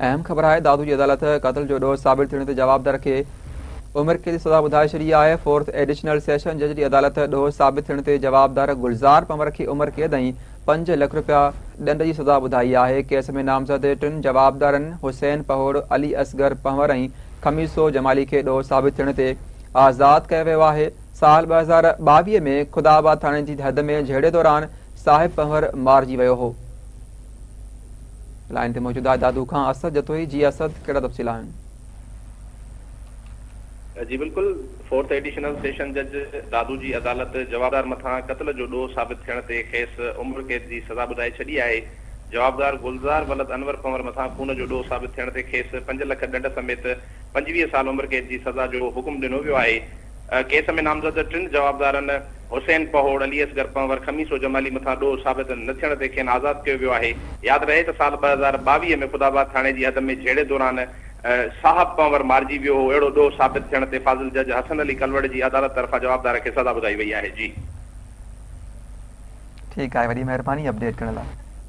اهم خبر آهي دادو جي عدالت قتل جو ڏوهه ثابت ٿيڻ تي جوابدار کي عمر قيد جي سزا ٻڌائي ڇڏي آهي. فورٿ ايڊيشنل سيشن جج جي عدالت ڏوهه ثابت ٿيڻ تي جوابدار گلزار پنور کي عمر قيد ۽ پنج لک رپيا ڏنڊ جي سزا ٻڌائي آهي. ڪيس ۾ نامزد ٽن جوابدارن حسين پهوڙ، علي اصغر پنهور ۽ خميسو جمالي کي ڏوهه ثابت ٿيڻ تي آزاد ڪيو ويو آهي. سال 2022 ۾ خدا آباد ٿاڻي جي حد ۾ جهيڙي دوران صاحب پنهور مارجي ويو هو. لائن تي موجود آهي دادو کان اسد جتوئي جي اسد ڪهڙا تفصيل آهن. جي بلڪل فورٿ ايڊيشنل سيشن جج دادو جي عدالت جوابدار مٿان قتل جو ڏوهه ثابت ٿيڻ تي کيس عمر قيد جي سزا ٻڌائي ڇڏي آهي جوابدار گلزار ولد انور پنور مٿان خون جو ڏوهه ثابت ٿيڻ تي کيس پنج لک ڏنڊ سميت 25 سال عمر قيد جي سزا جو حڪم ڏنو ويو آهي ڪيس ۾ نامزد ٽن جوابدارن حسين پهوڙ، علي اصغر پنهور، خميسو جمالي مٿان ڏوهه ثابت نه ٿيڻ تي کين آزاد ڪيو ويو آهي. ياد رهي ته سال 2022 ۾ خدا آباد ٿاڻي جي حد ۾ جهيڙي دوران صاحب پنهور مارجي ويو هو، اهڙو ڏوهه ثابت ٿيڻ تي فاضل جج حسن علي ڪلوڙ جي عدالت طرفان جوابدار کي سزا ٻڌائي وئي آهي. جي. ٺيڪ آهي وڏي مهرباني اپڊيٽ ڪرڻ لاء.